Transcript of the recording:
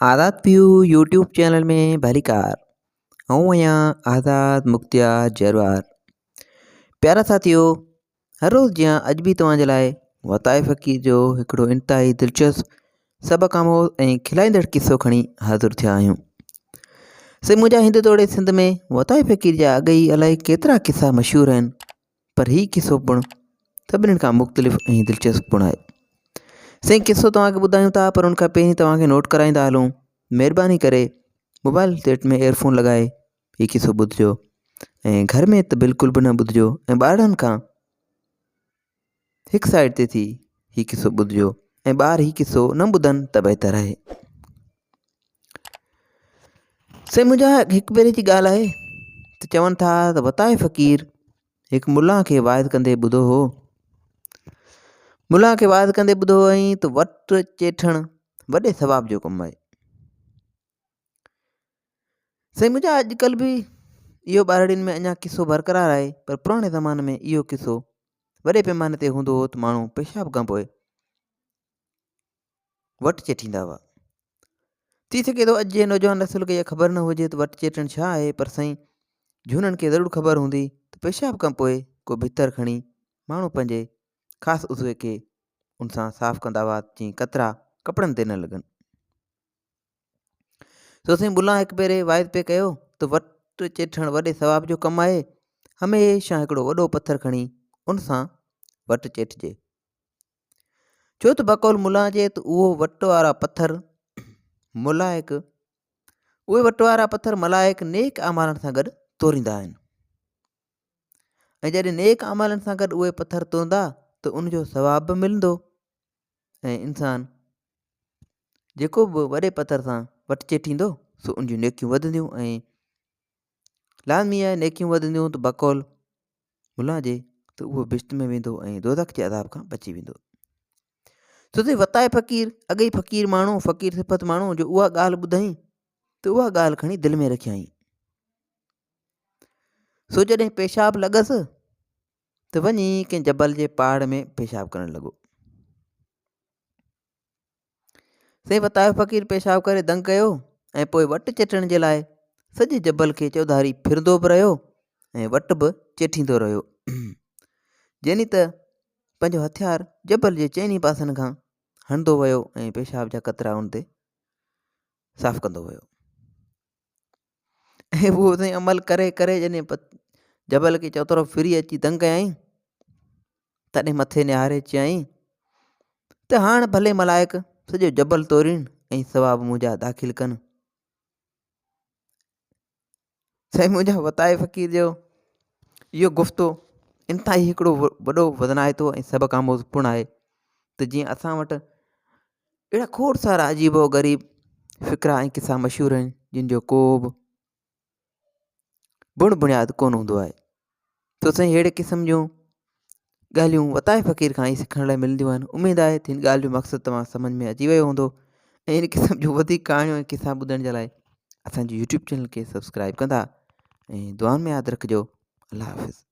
آزاد پيو YouTube channel ۾ ڀليڪار آئون آهيان آزاد مختيار جروار پيارا ساٿيو هر روز جيان اڄ به توهان جي لاء وتائي فقير جو هڪڙو انتهائي دلچسپ سبق آموز ۽ کلائيندڙ قصو کڻي حاضر ٿيا آهيون سي منهنجا هند توڙي سنڌ ۾ وتائي فقير جا اڳ ئي الائي ڪيترا قصا مشهور آهن پر هي قصو پڻ سڀني کان مختلف ۽ دلچسپ پڻ آهي. سائين قصو توهان کي ٻڌايون ٿا پر ان کان پهرين توهان کي نوٽ ڪرائيندا هلون مهرباني ڪري موبائل سيٽ ۾ ايئر فون لڳائي هي قصو ٻڌجو ۽ گهر ۾ ته بلڪل به نه ٻڌجو ۽ ٻارڙن کان هڪ سائيڊ تي ٿي هي قصو ٻڌجو ۽ ٻار هي قصو نه ٻڌن ته بهتر آهي. سائين منهنجا هڪ ڀيري جي ڳالهه آهي ته چون ٿا ته وتائي فقير هڪ ملان کي واعظ ڪندي ٻڌو هو ملان کي واعظ ڪندي ٻڌو هئائين ته وٽ چيٺڻ وڏي ثواب جو ڪم آهي سائين منهنجا اڄڪلهه به اهو ٻهراڙين ۾ اڃا قصو برقرار آهي پر پراڻي زماني ۾ اهو قصو وڏي پيماني تي هوندو هو ته ماڻهو پيشاب کان پوء وٽ چيٺيندا هئا ٿي سگهي ٿو اڄ جي نوجوان نسل کي اها خبر نه هجي ته وٽ چيٽڻ ڇا آهي پر سائين جهونن کي ضرور خبر هوندي ته پيشاب کان پوء ڪو ڀتر کڻي ماڻهو پنهنجي خاص عضوي کي ان سان صاف ڪندا هئا جيئن قطرا ڪپڙن تي نه لڳن. سو سائين ملان هڪ ڀيري واعظ پئي ڪيو ته وٽ چيٽڻ وڏي ثواب جو ڪم آهي هميشه هڪڙو وڏو پٿر کڻي ان سان وٽ چيٽجي. ڇو ته بقول ملان جي ته اهو وٽ وارا پٿر ملائڪ اهي وٽ وارا پٿر ملائڪ نيڪ اعمالن سان گڏ توريندا آهن ۽ جڏهن نيڪ اعمالن سان گڏ اهي پٿر تورندا ته ان جو ثواب به ملندو ۽ انسان جيڪو به وڏي پٿر سان وٽ چيٽيندو سو ان جون نيڪيون وڌنديون ۽ لازمي آهي نيڪيون وڌنديون ته بقول ملان جي ته اهو بهشت ۾ ويندو ۽ دوزخ جي عذاب کان بچي ويندو. سو سائين وتائي فقير اڳي ئي فقير ماڻهو فقير صفت ماڻهو جو اها ڳالهه ٻڌائين ته اها ڳالهه کڻي دل ۾ رکيائين. سو جڏهن پيشاب لڳس ته وڃي ڪنهن جبل جي پهاڙ ۾ پيشاب ڪرڻ لڳو. سائين وتايو فقير پيشاب ڪري دنگ ڪيو ۽ پوء وٽ چٽڻ جي لاء سڄي جبل کي چوڌاري ڦرندو به رهيو ۽ وٽ به چيٺيندو رهيو يعني ته پنهنجو هٿيار جبل جي چئني پاسن کان هڻندو ويو ۽ پيشاب جا قطرا ان تي صاف ڪندو ويو ۽ اهو سائين عمل ڪري ڪري جڏهن جبل کي چوطرف ڦري اچي دنگ ڪيائين تڏهن مٿي نهاري چيائين ته هاڻ ڀلي ملائڪ سڄو جبل تورين ۽ ثواب منهنجا داخل ڪن سائين منهنجا وتائي فقير جو اهو گفتو انتهائي هڪڙو وڏو وزنائتو ۽ سبق آموز پڻ آهي ته جيئن اسان وٽ اهڙا کوڙ سارا عجيب و غريب فقرا ۽ قصا مشهور آهن جن جو ڪو به بڻ بڻياد ڪونه هوندو آهي تو سائين اهڙي قسم جون ڳالهيون وتائي فقير کان ئي سکڻ لاء ملنديون آهن اميد آهي ته هن ڳالهه جو مقصد توهان سمجھ ۾ اچي ويو هوندو ۽ ان قسم جون وڌيڪ ڪهاڻيون ۽ قصا ٻڌڻ جي لاء اسانجي يوٽيوب چينل کي سبسڪرائب ڪندا ۽ دعائن ۾ ياد رکجو الله حافظ.